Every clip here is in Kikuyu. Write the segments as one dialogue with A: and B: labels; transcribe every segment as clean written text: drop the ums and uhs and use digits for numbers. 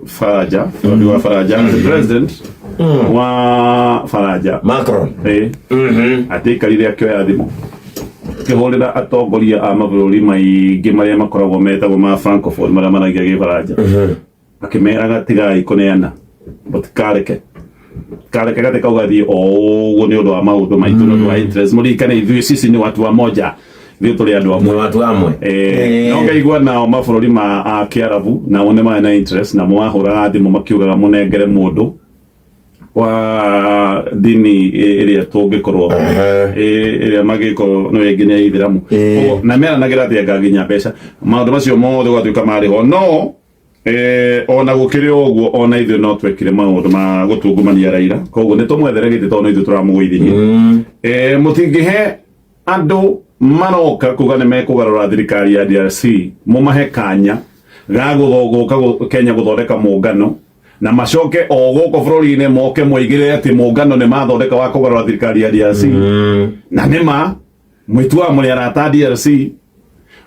A: Faranja, bũrũri wa Faranja, the president wa Faranja
B: Macron.
A: Atĩ aikarire akĩoya thimũ akĩhũrĩra atongoria a mabũrũri maingĩ marĩa makoragwo metagwo ma francophone, marĩa maragia Gĩbaranja, akĩmeraga tigai kũneana, mũtikareke kareke gatĩ kau gathiĩ o ũguo nĩ ũndũ wa maũndũ maitũ, nĩ ũndũ wa interest. Mũririkane ithuĩ sisi ni watu wa moja, ithuĩ tũrĩ andũ amwe.
B: Nĩ watu amwe.
A: No ngaigua nao mabũrũri ma a Kĩarabu nao nĩ marĩ na interest, namo mahũraga thimũ makiugaga mũnengere mũndũ wa ndini ĩrĩa tũngĩkorwo ĩrĩa magĩkorwo no ĩngĩ nĩ ya Ithĩramu. Koguo, na meranagĩra atĩ anga nginya mbeca, maũndũ macio mothe gũgatuĩka marĩ ho. No ona gũkĩrĩ o ũguo, ona ithuĩ no twekire maũndũ ma gũtungumania Raila, koguo nĩ tũmwethere gĩtĩ tondũ nĩ ithuĩ tũramũgũithirie. Mũtingĩhe andũ maroka kuga nĩ mekũgarũra thirikari ya DRC, mũmahe kanya ga gũka Kenya gũthondeka mũngano, na macoke o gũkũ bũrũri-inĩ moke moigĩrĩre atĩ mũngano nĩ mathondeka wa kũgarũra thirikari ya DRC, na nĩ ma mwĩtuaga mũrĩ arata a DRC,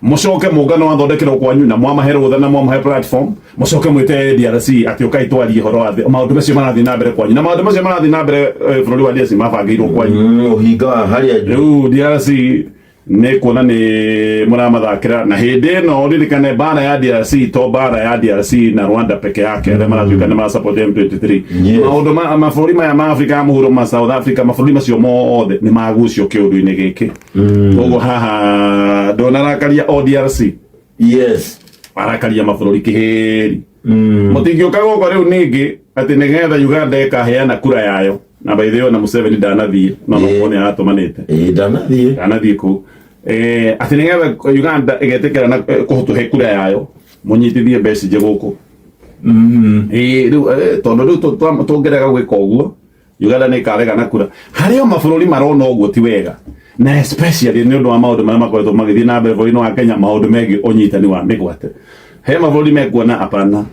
A: mũcoke mũngano wathondekerwo kwanyu na mwamahe rũtha na mwamahe platform, mũcoke mwĩte DRC atĩ ũkai twarie ũhoro wa maũndũ macio marathiĩ na mbere kwanyu, na maũndũ macio marathiĩ na mbere bũrũri wa DRC mabangĩirwo kwanyu.
B: Ũhinga wa harĩa juu.
A: Rĩu DRC nĩ kuona nĩ mũramathakĩra, na hĩndĩ ĩno ririkane mbara ya DRC to mbara ya DRC na Rwanda peke yake, arĩa maratuĩka nĩ marasupport M23. Maũndũ ma mabũrũri maya ma Afrika ya mũhuro, ma South Africa, mabũrũri macio mothe nĩ magucio kĩũndũ-inĩ gĩkĩ. Koguo haha ndonarakaria o DRC, arakaria mabũrũri kĩhĩri. Mũtingĩũka gũkũ rĩu ningĩ atĩ nĩgetha Uganda ĩkaheana kura yayo, na by the way, ona Museveni ndanathiĩ, no no nĩ aratũmanĩte.
B: Ĩĩ, ndanathiĩ.
A: Ndanathiĩ kũu, atĩ nĩgetha Uganda ĩgetĩkĩra na kũtũhe kura yayo, mũnyitithie Besigye gũkũ. Ĩĩ, rĩu tondũ rĩu tũngĩrega gwĩka ũguo, Uganda nĩ ĩkarega na kura. Harĩ o mabũrũri marona ũguo ti wega, na especially nĩ ũndũ wa maũndũ marĩa makoretwo magĩthiĩ na mbere bũrũri-inĩ wa Kenya, maũndũ megiĩ ũnyitani wa mĩgwate. He mabũrũri mekuona apana,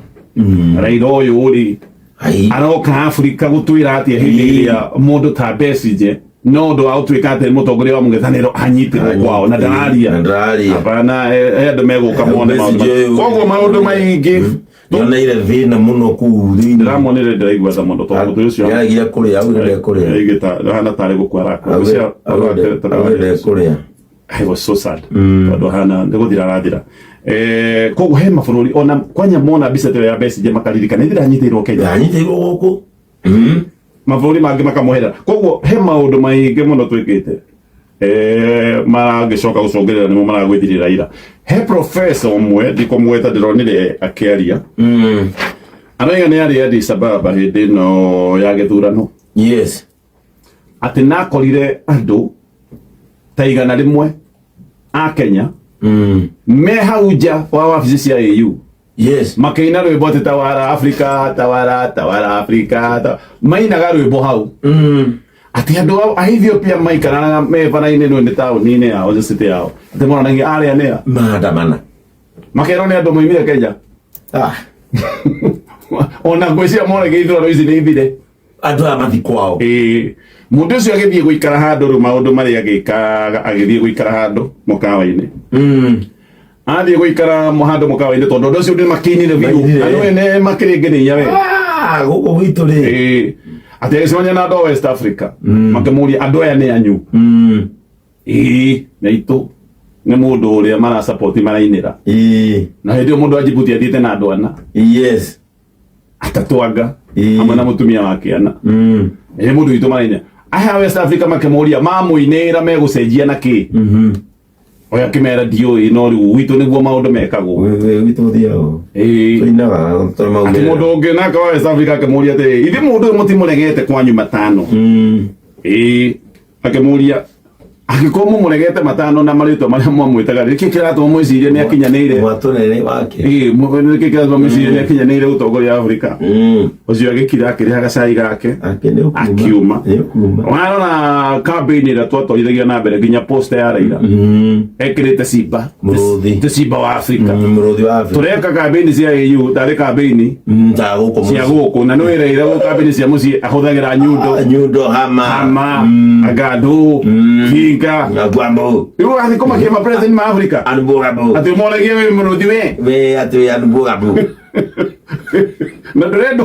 A: Raila ũyũ rĩ,
B: Ai.
A: aroka Afrika gũtwĩra atĩa hĩndĩ ĩrĩa mũndũ ta Besigye no ũndũ wa gũtuĩka atĩ nĩ mũtongoria wa mũng'ethanĩro anyitĩrwo kwao na ndararia?
B: Na ndararia.
A: Hapana, he andũ megũka mone maũndũ
B: Besigye ũyũ-
A: koguo maũndũ maingĩ.
B: Nyoneire thĩna mũno kũu thĩinĩ.
A: Ndĩramonire, ndĩraigua tha mũno tondũ mũndũ ũcio
B: Nĩaregire kũrĩa, augire ndekũrĩa.
A: Aigĩta hana tarĩ gũkua arakua.
B: Augire ndekũrĩa.
A: I was so sad tondũ hana nĩ gũthira arathira. Koguo he mabũrũri ona kwanya mona mbica ta ĩyo ya Besigye makaririkana ithe ndanyitĩirwo Kenya.
B: Anyitĩirwo gũkũ.
A: Mabũrũri mangĩ makamũhera. Koguo he maũndũ maingĩ mũno twĩkĩte marangĩcoka gũcũngĩrĩra nĩmo maragwĩthirĩra Raila. He professor ũmwe ndikũmweta ndĩronire akĩaria, araiga nĩ arĩ Addis Ababa hĩndĩ ĩno ya gĩthurano, atĩ nakorire andũ ta 100 a Kenya me hau nja wa wabici cia AU makĩina rwĩmbo atĩ "Tawala Afrika, tawala, tawala Afrika", mainaga rwĩmbo hau, atĩ andũ a Ethiopia maikaranaga me bara-inĩ no nĩ taũni-inĩ yao, nĩ city yao, atĩ moranagia arĩa nĩa
B: Maandamana.
A: Makerwo nĩ andũ moimire Kenya.
B: Ah,
A: ona ngwĩciria morage ithurano ici nĩ ithire.
B: Andũ aya mathi kwao.
A: Ĩĩ, mũndũ ũcio agĩthiĩ gũikara handũ rĩu maũndũ marĩa agĩkaga, agĩthiĩ gũikara handũ mũkawa-inĩ. Athiĩ gũikara handũ mũkawa-inĩ, tondũ andũ acio nĩ makĩinire biũ.
B: Mainire.
A: Na nĩwe nĩ makĩrĩngĩrĩia we.
B: Ah, gũkũ gwitũ rĩ.
A: Ĩĩ, atĩ agĩcemania na andũ a West Africa, makĩmũria, "Andũ aya nĩ anyu?" "Ĩĩ, nĩ aitũ." Nĩ mũndũ ũrĩa marasapoti marainĩra. Na hĩndĩ ĩyo mũndũ wa Djibouti athiĩte na andũ ana, atatũ anga hamwe na mũtumia wake ana. Ĩ mũndũ witũ marainĩra aya West Africa makĩmũria mamũinĩra megũcenjia na kĩ? Oya akĩmera, "Ndiũĩ, no rĩu gwitũ nĩguo maũndũ mekagwo."
B: Gwitũ thiago. Tũinaga tũrĩ
A: Atĩ
B: maumĩrĩra.
A: mũndũ ũngĩ nake wa West Africa akĩmũria atĩrĩ, "Ithe mũndũ ũyũ mũtimũregete kwanyu matano?" Ĩĩ. Akĩmũria, "Angĩkorwo mũmũregete matano na marĩtwa marĩa mwamwĩtaga, nĩkĩ kĩratũma mwĩcirie nĩ akinyanĩire?"
B: Mwatũnene wake.
A: Ĩĩ, nĩkĩ kĩratũma mwĩcirie nĩ akinyanĩire gũtongoria Afrika? Ũcio agĩkira, akĩrĩha gacai gake.
B: Ake nĩ ũkuma.
A: Akiuma.
B: Nĩ ũkuma.
A: Warora campaign ĩrĩa twatwarithagia na mbere, nginya poster ya Raila ekĩrĩte simba.
B: Mũrũthi.
A: Ti simba wa Afrika.
B: Mũrũthi wa Afrika.
A: Tũreka campaign cia AU tarĩ campaign
B: Ta gũkũ
A: cia
B: mũciĩ.
A: gũkũ, na nĩ wĩra gũ campaign cia mũciĩ ahũthagĩra nyundo.
B: Nyundo, hama.
A: Hama, agandũ, kinga. Africa.
B: Ngwambo.
A: Rĩu ũrathiĩ kũmakia ma president ma Africa.
B: Anbugabo.
A: Atĩ ũmoragie wĩ mũrũthi we.
B: We atĩ anbugabo.
A: Na ndũrenda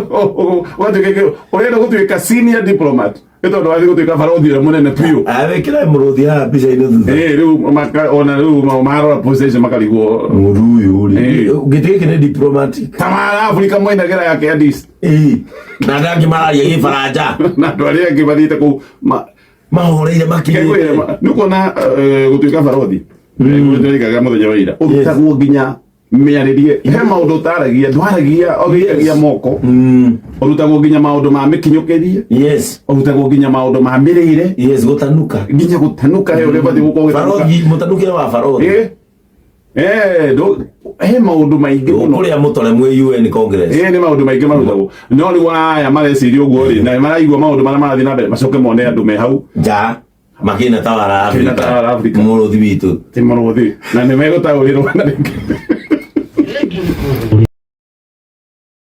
A: ũgatuĩka ũrenda gũtuĩka senior diplomat. Nĩ tondũ wathiĩ gũtuĩka barothi ũrĩa mũnene biũ.
B: Awekĩra mũrũthi haha mbica-inĩ thutha.
A: Ĩĩ rĩu maka ona rĩu marora position makarigwo.
B: Mũndũ ũyũ rĩ.
A: Ĩĩ.
B: Gĩtĩ gĩkĩ nĩ diplomatic.
A: Ta ma Africa moinagĩra yake Addis.
B: Ĩĩ. Na andũ angĩ mararia Gĩbaranja.
A: Na andũ arĩa angĩ mathiĩte kũu
B: Mahoreire makirĩte.
A: Nĩ kuona gũtuĩka barothi. Nĩ mũthenya wa ira. Ũrutagwo nginya mĩarĩrie he maũndũ ũtaragia ndwaragia ũgĩikagia moko. Ũrutagwo nginya maũndũ ma mĩkinyũkĩrie.
B: Yes.
A: Ũrutagwo nginya maũndũ ma mĩrĩre.
B: Yes, gũtanuka.
A: Nginya gũtanuka he ũrĩa ũbatiĩ gũkorwo ũgĩtanuka.
B: Barothi, mũtanukĩre wa barothi.
A: He maũndũ maingĩ mũno.
B: Kũrĩa mũtore mwĩ UN Congress.
A: Nĩ maũndũ maingĩ marutagwo. No rĩu aya mareciria ũguo rĩ, na maraigua maũndũ marĩa marathiĩ na mbere, macoke mone andũ me hau.
B: Nja. Makĩna tawara
A: Makĩna tawara Africa.
B: Mũrũthi witũ.
A: Ti mũrũthi. Na nĩ megũtaũrĩrwo na rĩngĩ.